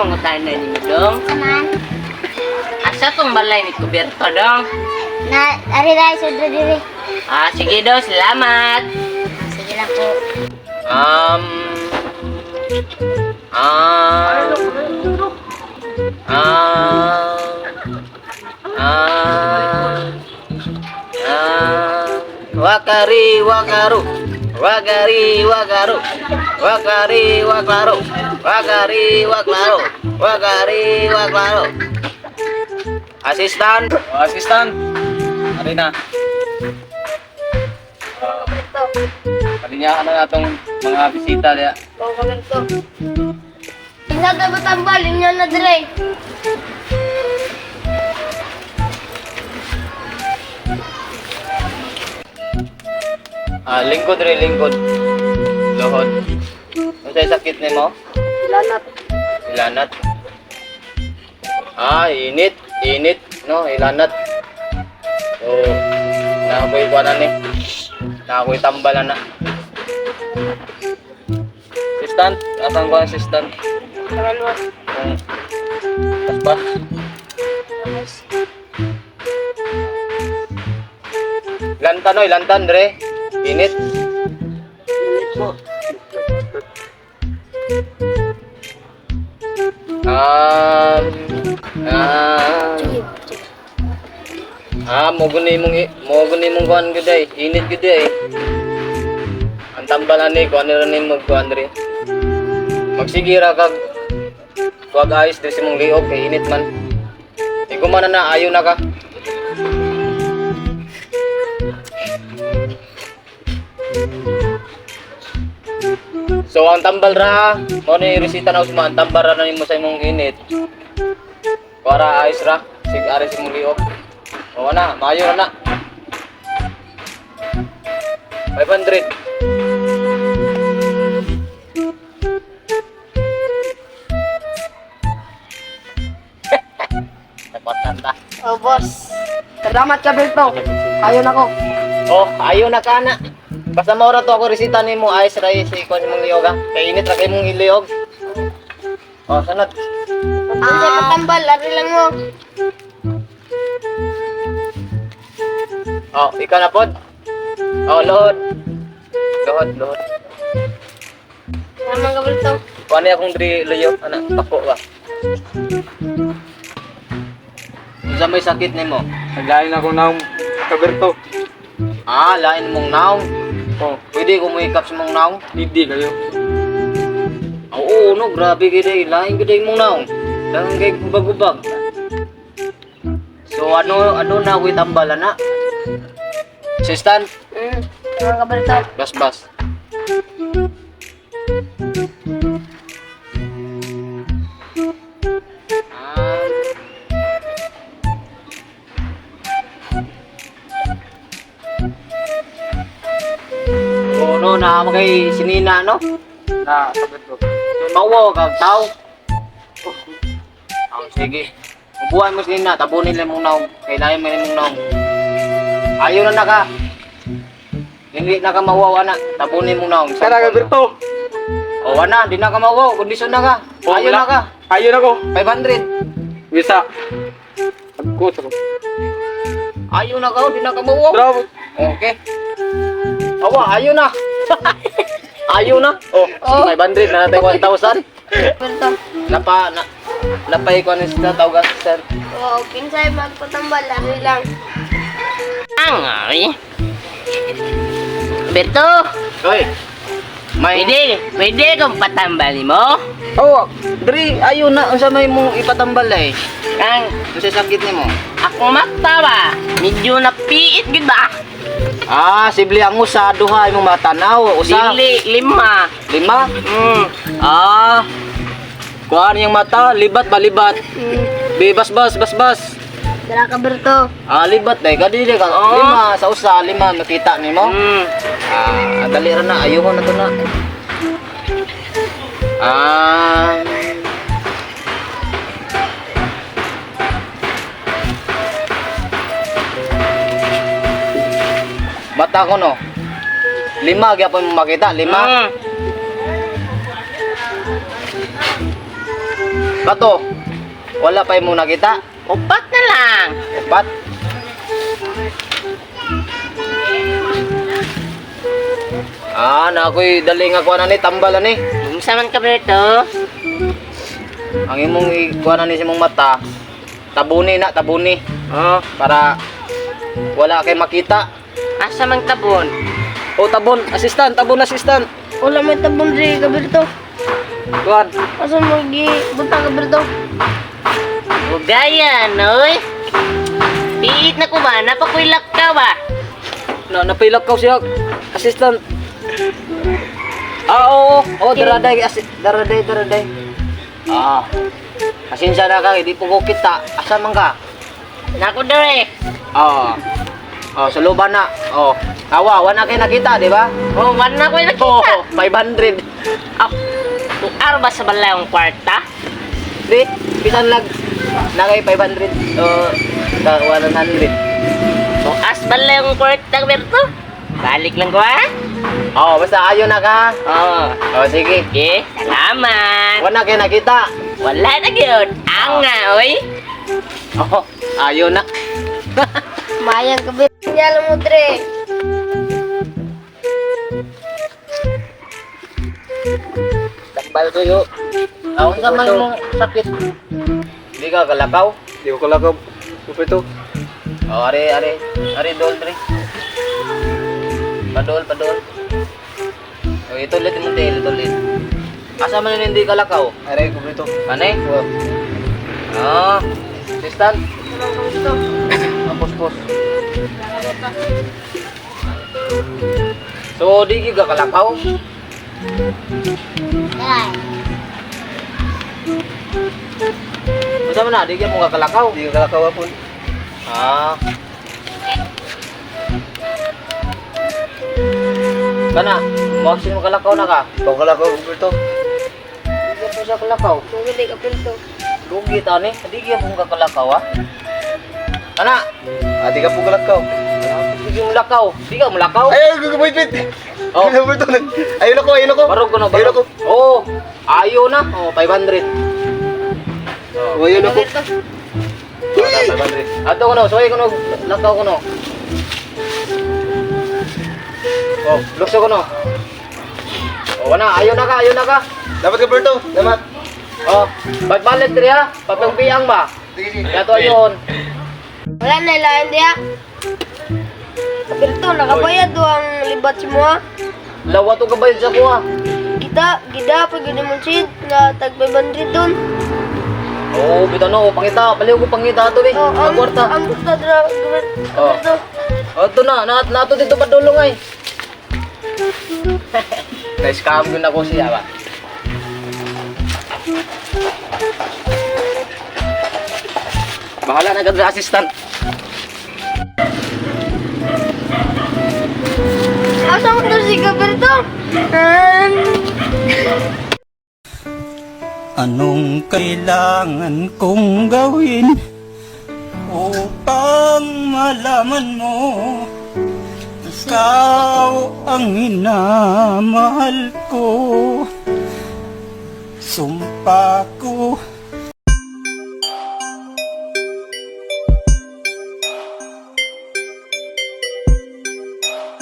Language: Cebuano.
mangutana nimo, dong? Saman. Asa tong balay ni Kuberto, dong? Na, ari ra sudro diri. Ah, sige dong, salamat. Sige lang po. Um, um, um, um, wakari wakaru, wakari wakaru, wakari waklaru, wakari waklaru, wakari waklaru. Asistan, Oh, assistant. Ari na. Palinya ka na atong mga bisita diya. Oh, Kaberto. Kinsa ta batambal inyo na dire. Ah, lingkod rin, lingkod. Lohod. Unsay sakit nimo? Lanat. Ilanat. Ah, init, init, no, ilanat. So, naakoy kuan ni. Naakoy tambal na. Assistant, asan ko ang assistant? Kung paspas. Lantan oy, lantan dre. Init. Um, ah, ah, mo guni mong kuan gud ay. Init gud ay. Ang tambal ani kuan ra nimo kuan dre. Magsige ra kag kuag ayos dre sa imong liog kay init man. Ikaw man na ayo na ka. So ang tambal ra, mo ni resita na usma, ang tambal ra na nimo sa imong init. Para ayos ra, sig ari sa imong liog. Oo na, maayo ra na. 500. Tapatan ta. Oh, boss. Salamat, Kaberto. Ayon ako. Oh, ayo na ka na. Basta maura to ako resita nimo ayos ra si kuan imong liog ha. Kay init ra kay imong liog. Oh, sanad. Kinsa patambal ari lang mo. Oh, ikaw na pod. Oh, lohod. Lohod, lohod. Salamat, Kaberto. Kuan ni akong diri layo ana pako ba. Unsa may sakit nimo? Naglain ako ng Kaberto. Ah, lain mong naong. Oh, Pwede ko mo sa mong naong. hindi kayo. Oo, no, grabe gid ay lain gid ay mong naong. Daghang kay gubag-gubag. So ano ano na ako'y tambal ana? Assistant, Salamat, Kaberto. bas bas. Ah. Oo, no, naama kay sinina, no? Na, Kaberto. Mawaw kag tao. Oh, sige. Ubuhan mo sinina, tabunin lang mong naong. Kailangan mo mong naong. Ayaw na na ka. Hindi na ka mawaw, ana. Tabunin mong naong. Tara, Kaberto. O, ana, di na ka mawaw. Kondisyon na ka. Oh, Ayaw na wala. ka. Ayon ako. 500. Bisa. Pagkot ako. Ayaw na ka, oh, di na ka mawaw. Bravo. Okay. Awa, ayaw na. Ayaw na. Oh, 500 na natin 1,000. Kaberto. Napa, na, napay ko na sila tawag sir. Oh, kinsay magpatambal ari lang. Ang ay. Berto, Hoy. May pwede kong patambal mo? Oh, diri ayo na unsa may mong ipatambal ay. Ang Unsa sakit nimo? ako mata ba? Medyo napiit gid ba? Ah, sibli ang usa duha imong matanaw, usa, Dili lima. lima. Ah. Kuan yung mata, libat ba libat? Bi bas bas bas bas. Dara, Kaberto. Ah, libat day kadili ka. Oo. Lima sa usa, lima makita nimo. Ah, dali ra na ayuhon na to na. Ah. Mata ko no. Lima gyapon mo makita, lima. Kato. Wala pa mo nakita. Upat na lang. Upat. Ah, na ako'y dali nga kuha na ni tambal ani. Unsa man ka Berto? Ang imong ikuha na ni sa imong mata. Tabuni na, tabuni. Ah, Para wala kay makita. Asa man tabon? O tabon, assistant, tabon assistant. Wala may tabon dre Kaberto. Kuan. Asa mo gi butang Kaberto? Bugayan, oy. Piit na ko ba? Napakuilak ka ba? Na napilak ka siya. Assistant. Ah, oo, oo, oh, daraday, daraday, daraday. Ah. Pasensya na ka, hindi po ko kita. Asa man ka? Nako dre. Oo. Oh, sa luba na. Oh. Awa, wala kay nakita, di ba? Oh, wala ko nakita. Oo, 500. Ah, tuar ba sa balay ang kwarta? Di, bisan lag na kay 500 o 100. Tuas balay ang kwarta, Berto? Balik lang ko, ha? Oh, basta ayo na ka. Oo. Oh, sige. Okay, salamat. Wala kay nakita. Wala na gyud. Anga, oy. Oh, ayo na. Mayang Kaberto. Nyala mo dre. Tambal ko yo. Ako sa man mo sakit. Di ka kalakaw. di ko kalakaw. Kaberto. Oh, are are are dol dre. Padol, padol. Oh, ito ulit mo tail, ulit. Asa man yun hindi kalakaw? Aray, Kaberto. Anay? Ah, assistant. Kaberto. Tapos pos. So, di ka kalakaw? Ay. Unsa man na, di ka mo kakalakaw? Di ko kalakaw apon. Ah. Kana, mo mo kalakaw na ka. Di ko kalakaw, Kaberto. Di ka po sa kalakaw. Muguli Kaberto. Lugi ta ni, di ka po kakalakaw ah. Kana, Ah, di ka po kalakaw. di ka mulakaw. Di ka mulakaw. Ay, ay, wait, wait. Oh. Kaberto. Ayun ako, ayun ako. Barog ko na, Ayun barog. ako. Oo, ayo na. Oh, 500. Oh, ayun ako. Kaberto. Oh, 500. Ato ko no, suway ko no, lakaw ko no. Oh, lukso ko no. Oh, wala, ayo na ka, ayo na ka. Dapat Kaberto. Dapat. Oh, pagbalit diri ha, papangpiyang ba? Sige, sige. Kato ayon. Wala na ilain diya. Kaberto, nakabayad do ang libat si mo ha. Lawa to kabayad sa kuha. Kita, gida pag yun mo sid nga tag 500 dun. Oh, bitaw no, pangita, baliw ko pangita ato eh. Oh, Ang kwarta. Ang gusto dra Oh. Kaberto. Oh, ito na, na nato dito padulong ay. Na-scam yun ako siya ba. Bahala na ka assistant. Asa mo to si Kaberto? Anong kailangan kong gawin upang malaman mo ikaw ang minamahal ko? Sumpa ko